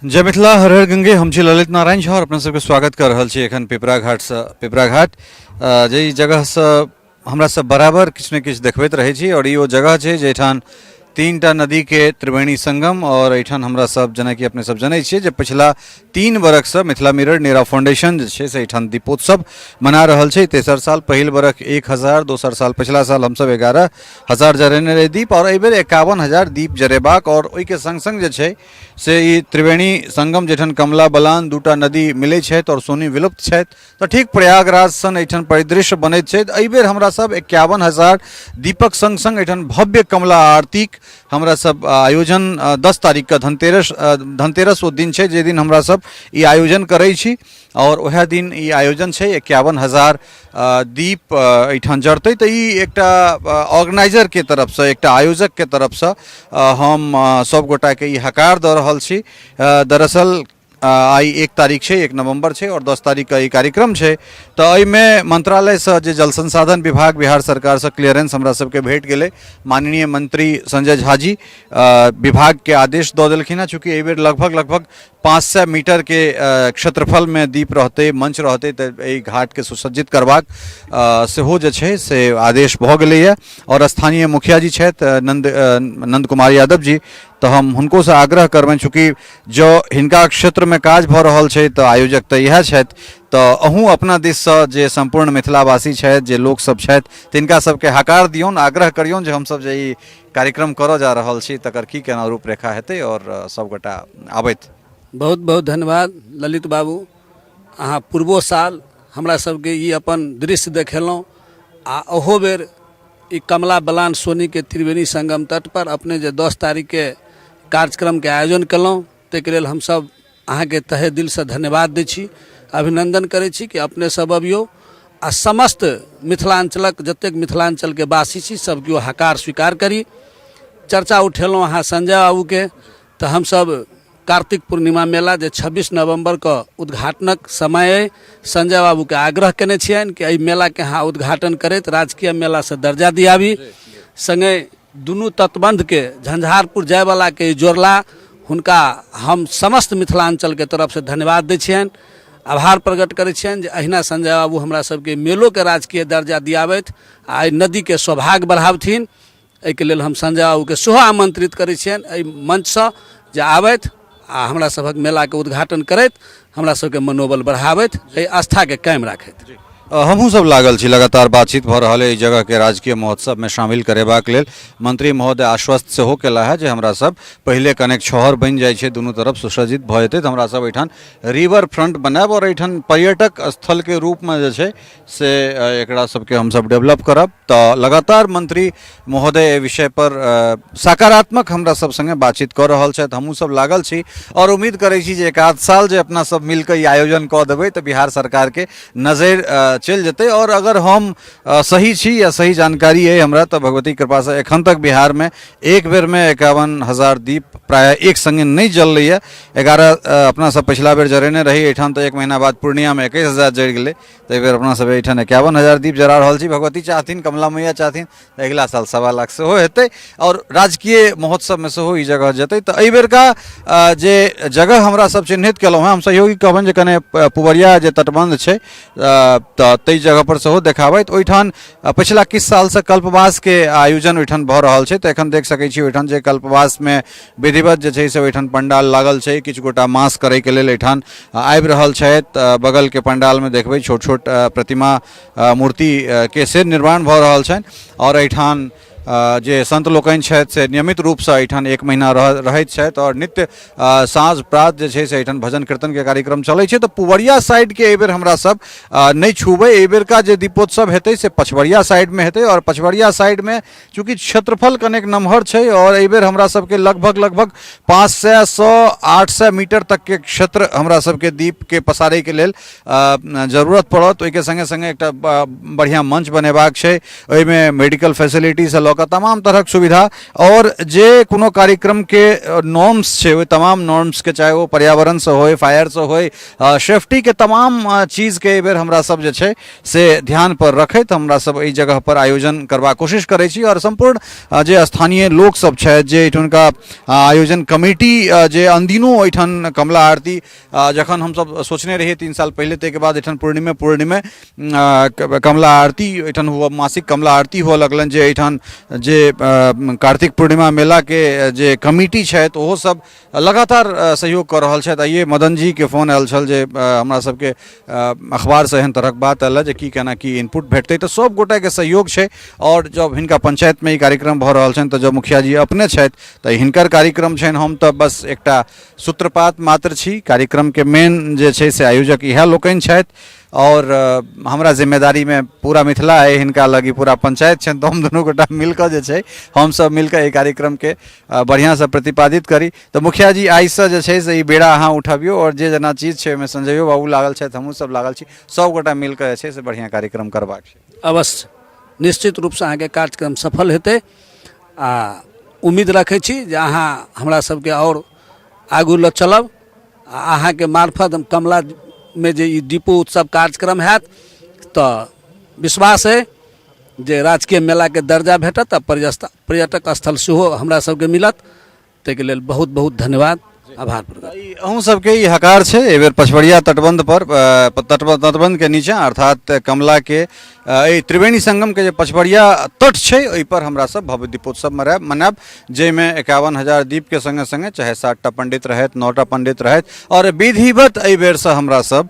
जय मिथिला, हर हर गंगे। हम छी ललित नारायण झा और अपना सबके स्वागत कर रहल छी एखन पिपरा घाटसँ। पिपरा घाट जाहि जगहसँ हमरा सब बराबर किछु ने किछु देखबैत रहै छी और ई ओ जगह छै जाहिठाम 3टा नदीके त्रिवेणी संगम और एहिठाम हमरा सब जेनाकि अपने सब जनै छियै जे पछिला 3 बरखसँ मिथिला मिरर नेरा फाउंडेशन जे छै से एहिठाम दीपोत्सव मना रहल छै। तेसर साल, पहिल बरख 1000, दोसर साल पछिला साल हमसब 11,000 जरेने रही दीप और एहिबेर 51,000 दीप जरेबाक और ओहिके संग संग जे छै से ई त्रिवेणी संगम जैठाम कमला बलान 2टा नदी मिलै छथि और सोनी विलुप्त छथि तऽ ठीक प्रयागराज सन एहिठाम परिदृश्य बनैत छै। एहिबेर हमरा सब 51,000 दीपक संग संग एहिठाम भव्य कमला आरतीक हमरा सब आयोजन 10 तारीखके धनतेरस, धनतेरस ओ दिन छै जे दिन हमरा सब ई आयोजन करै छी और वएह दिन ई आयोजन छै। 51,000 दीप एहिठाम जरतै। तऽ ई एकटा ऑर्गेनाइजरके तरफसँ, एकटा आयोजकके तरफसँ हम सब गोटाके ई हकार दऽ रहल छी। दरअसल आइ 1 तारीख छै, 1 नवम्बर छै और 10 तारीखके ई कार्यक्रम छै। तऽ एहिमे मंत्रालयसँ जे जल संसाधन विभाग बिहार सरकारसँ क्लियरेंस हमरा सबके भेट गेलै। माननीय मंत्री संजय झा जी विभागके आदेश दऽ देलखिन हेँ। चूँकि एहिबेर लगभग 500 मीटरके क्षेत्रफलमे दीप रहतै, मंच रहतै, तऽ एहि घाटके सुसज्जित करबाक सेहो जे छै से आदेश भऽ गेलैए। आओर स्थानीय मुखिया जी छथि नन्द कुमार यादव जी, तऽ हम हुनकोसँ आग्रह करबनि, चूँकि जँ हिनका क्षेत्रमे काज भऽ रहल छै तऽ आयोजक तऽ इएह छथि, तऽ अहूँ अपना दिससँ जे सम्पूर्ण मिथिलावासी छथि, जे लोकसभ छथि, तिनका सबके हकार दियौन, आग्रह करियौन जे हमसभ जे ई कार्यक्रम करऽ जा रहल छी तकर की केना रूपरेखा हेतै और सबगोटा आबैत। बहुत बहुत धन्यवाद ललित बाबू, अहाँ पूर्वो साल हमरा सबके ई अपन दृश्य देखेलहुँ आ ओहो बेर ई कमला बलान सोनीके त्रिवेणी संगम तट पर अपने जे 10 तारीखके कार्यक्रमके आयोजन केलहुँ ताहिके लेल हमसब अहाँके तहे दिलसँ धन्यवाद दै छी, अभिनन्दन करै छी कि अपने सब अबियौ आ समस्त मिथिलाञ्चलक जतेक मिथिलाञ्चलके वासी छी सब केओ हकार स्वीकार करी। चर्चा उठेलहुँ अहाँ संजय बाबूके, तऽ हमसब कार्तिक पूर्णिमा मेला जे 26 नवम्बरके उद्घाटनक समय अइ, संजय बाबूके आग्रह केने छियनि कि एहि मेलाके अहाँ उद्घाटन करैत राजकीय मेलासँ दर्जा दियाबी। सङ्गे दुनू तटबन्धके झंझारपुर जायवलाके जोड़ला हुनका हम समस्त मिथिलाञ्चलके तरफसँ धन्यवाद दै छियनि, आभार प्रकट करै छियनि जे अहिना संजय बाबू हमरा सबके मेलोके राजकीय दर्जा दियाबथि आ एहि नदीके सौभाग्य बढ़ाबथिन। एहिके लेल हम संजय बाबूके सेहो आमन्त्रित करै छियनि एहि मञ्चसँ जे आबथि आ हमरा सभक मेलाके उद्घाटन करैत हमरा सबके मनोबल बढ़ाबथि, एहि आस्थाके कायम राखथि। हमहूँ सब लागल छी, लगातार बातचीत भऽ रहल एहि जगहके राजकीय महोत्सवमे शामिल करेबाक लेल। मंत्री महोदय आश्वस्त सेहो केला है जे हमरा सब पहिले कनेक छहर बनि जाइ छै, दुनू तरफ सुसज्जित भऽ जेतै तऽ हमरा सब एहिठाम रिवर फ्रंट बनायब और एहिठाम पर्यटक स्थलके रूपमे जे छै से एकरा सबके हमसब डेवलप करब। तऽ लगातार मंत्री महोदय एहि विषय पर सकारात्मक हमरा सब संगे बातचीत कऽ रहल छथि, हमहूँ सब लागल छी और उम्मीद करै छी जे एक आध साल जे अपना सब मिलकऽ ई आयोजन कऽ देबै तऽ बिहार सरकारके नजरि चलि जेतै। और अगर हम सही छी या सही जानकारी अइ हमरा तऽ भगवती कृपासँ एखन तक बिहारमे एक बेरमे 51,000 दीप प्रायः एक संगे नहि जललैए। 11 अपना सब पछिला बेर जरेने रही एहिठाम तऽ 1 महीना बाद पूर्णियामे 21,000 जरि गेलै, तऽ एहिबेर अपना सब एहिठाम 51,000 दीप जरा रहल छी। भगवती चाहथिन, कमला मैया चाहथिन तऽ अगिला साल 1.25 लाख सेहो हेतै और राजकीय महोत्सवमे सेहो ई जगह जेतै। तऽ एहिबेरका जे जगह हमरा सब चिन्हित केलहुँ हेँ, हम सहयोगी कहबनि जे कने पुबरिया जे तटबन्ध छै तऽ ताहि जगहपर सेहो देखाबैत। ओहिठाम पछिला किछु सालसँ कल्पवासके आयोजन ओहिठाम भऽ रहल छै, तऽ एखन देख सकै छी ओहिठाम जे कल्पवासमे विधिवत जे छै से ओहिठाम पंडाल लागल छै, किछु गोटा मास करैके लेल एहिठाम आबि रहल छथि। बगलके पंडालमे देखबै छोट छोट प्रतिमा मूर्तिके से निर्माण भऽ रहल छनि और एहिठाम जे संत लोकनि छथि से नियमित रूपसँ एहिठाम 1 महीना रहैत छथि और नित्य साँझ प्रात जे छै से एहिठाम भजन कीर्तनके कार्यक्रम चलै छै। तऽ पुबरिया साइडके एहिबेर हमरा सब नहि छूबै, एहिबेरका जे दीपोत्सव हेतै से पछबरिया साइडमे हेतै और पछबरिया साइडमे चूँकि क्षेत्रफल कनेक नमहर छै और एहिबेर हमरा सबके लगभग 500 सँ 800 मीटर तकके क्षेत्र हमरा सबके दीपके पसारैके लेल जरूरत पड़त। ओहिके सङ्गे सङ्गे एकटा बढ़िआँ मंच बनेबाक छै, ओहिमे मेडिकल फैसिलिटीसँ लऽ कऽ तमाम तरहक सुविधा आओर जे कोनो कार्यक्रमके नॉर्म्स छै ओहि तमाम नॉर्म्सके, चाहे ओ पर्यावरणसँ होय, फायरसँ होय, सेफ्टीके तमाम चीजके एहिबेर हमरा सब जे छै से ध्यान पर रखैत हमरा सब एहि जगह पर आयोजन करबाक कोशिश करै छी। आओर सम्पूर्ण जे स्थानीय लोक सब छथि, जे एहिठुनका आयोजन कमिटी, जे अनदिनो एहिठाम कमला आरती जखन हमसब सोचने रहियै 3 साल पहिले, ताहिके बाद एहिठाम पूर्णिमे पूर्णिमे कमला आरती एहिठाम हुअ, मासिक कमला आरती हुअ लगलनि, जे एहिठाम जे कार्तिक पूर्णिमा मेलाके जे कमिटी छथि ओहो सब लगातार सहयोग कऽ रहल छथि। आइए मदन जीके फोन आयल छल जे हमरा सबके अखबारसँ एहन तरहक बात आयल जे की केना की इनपुट भेटतै, तऽ सब गोटाके सहयोग छै। आओर जब हिनका पंचायतमे ई कार्यक्रम भऽ रहल छनि तऽ जब मुखिया जी अपने छथि तऽ हिनकर कार्यक्रम छनि, हम तऽ बस एकटा सूत्रपात मात्र छी। कार्यक्रमके मेन जे छै से आयोजक इएह लोकनि छथि आओर हमरा जिम्मेदारीमे पूरा मिथिला अइ, हिनका लग ई पूरा पंचायत छनि, तऽ हम दुनू गोटा मिलकऽ जे छै हमसब मिलकऽ एहि कार्यक्रमके बढ़िआँसँ प्रतिपादित करी। तऽ मुखिया जी, आइसँ जे छै से ई बेड़ा अहाँ उठबियौ आओर जे जेना चीज छै ओहिमे संजयो बाबू लागल छथि, हमहूँ सब लागल छी, सब गोटा मिलकऽ जे छै से बढ़िआँ कार्यक्रम करबाक छै। अवश्य, निश्चित रूपसँ अहाँके कार्यक्रम सफल हेतै आ उम्मीद रखै छी जे अहाँ हमरा सबके आओर आगू लऽ चलब आ अहाँके मार्फत हम कमलामे जे ई दीपो उत्सव कार्यक्रम हैत तऽ विश्वास अइ जे राजकीय मेलाके दर्जा भेटत आ पर्यटक स्थल सेहो हमरा सबके मिलत। ताहिके लेल बहुत बहुत धन्यवाद, आभार प्रकट। अहूँ सबके ई हकार छै एहि बेर पछबरिया तटबंध पर, तटबंध के नीचा अर्थात कमला के एहि त्रिवेणी संगम के जे पछबरिया तट छै ओहि पर हमरा सब भव्य दीपोत्सव मनायब, जाहिमे 51,000 दीप के संगे संगे चाहे 7टा पंडित रहथि, 9टा पंडित रहथि और विधिवत एहि बेरसँ हमरा सब,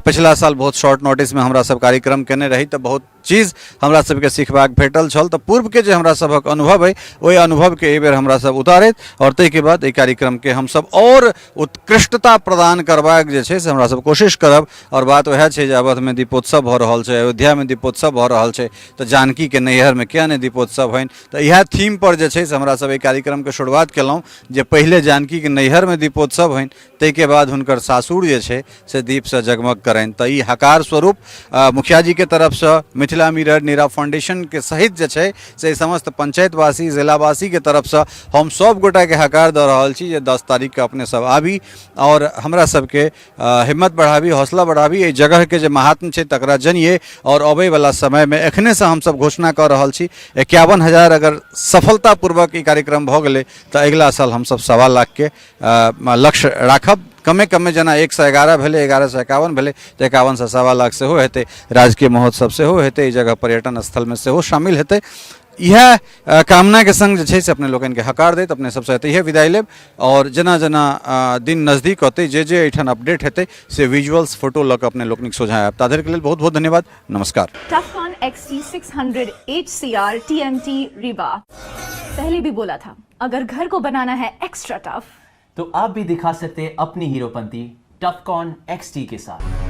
पछिला साल बहुत शॉर्ट नोटिसमे हमरा सब कार्यक्रम केने रही तऽ बहुत चीज हमरा सबके सिखबाक भेटल छल, तऽ पूर्वके जे हमरा सभक अनुभव अइ ओहि अनुभवके एहि बेर हमरा सब उतारैत आओर ताहिके बाद एहि कार्यक्रमके हमसब आओर उत्कृष्टता प्रदान करबाक जे छै से हमरा सब कोशिश करब। आओर बात वएह छै जे अवधमे दीपोत्सव भऽ रहल छै, अयोध्यामे दीपोत्सव भऽ रहल छै, तऽ जानकीके नैहरमे किया नहि दीपोत्सव होइन? तऽ इएह थीमपर जे छै से हमरा सब एहि कार्यक्रमके शुरुआत केलहुँ जे पहिले जानकीके नैहरमे दीपोत्सव होइन, ताहिके बाद हुनकर सासुर जे छै से दीपसँ जगमग करनि। तऽ ई हकार स्वरूप मुखिया जीके तरफसँ मिथिला मिरर नीरा फाउंडेशनके सहित जे छै से समस्त पंचायतवासी जिलावासीके तरफसँ हम सब गोटाके हकार दऽ रहल छी जे 10 तारीखके अपने सब आबी आओर हमरा सबके हिम्मत बढ़ाबी, हौसला बढ़ाबी, एहि जगहके जे महात्म्य छै तकरा जनिए। आओर अबैवला समयमे एखनेसँ हमसब घोषणा कऽ रहल छी 51,000 अगर सफलतापूर्वक ई कार्यक्रम भऽ गेलै तऽ अगिला साल हमसब 1.25 लाखके लक्ष्य राखब। कमे कमे जेना 111 भेलै, 1151 भेलै, तऽ 51 से 1.25 लाख सेहो हेतै, राजकीय महोत्सव सेहो हेतै, एहि जगह पर्यटन स्थलमे सेहो शामिल हेतै। इएह कामनाके संग जे छै से अपने लोकनिके हकार दैत अपने सबसँ एतहिए विदाई लेब। आओर जेना जेना दिन नजदीक अतै, जे जे एहिठाम अपडेट हेतै से विजुअल्स फोटो लऽ कऽ अपने लोकनिक सोझाँ आयब। ताधरिके लेल बहुत बहुत धन्यवाद, नमस्कार। Tufcon XT600 HCR TMT Rewa। पहले भी बोला था, अगर घर को बनाना है एक्स्ट्रा टफ तो आप भी दिखा सकते हैं अपनी हीरोपंती टफकॉन XT के साथ।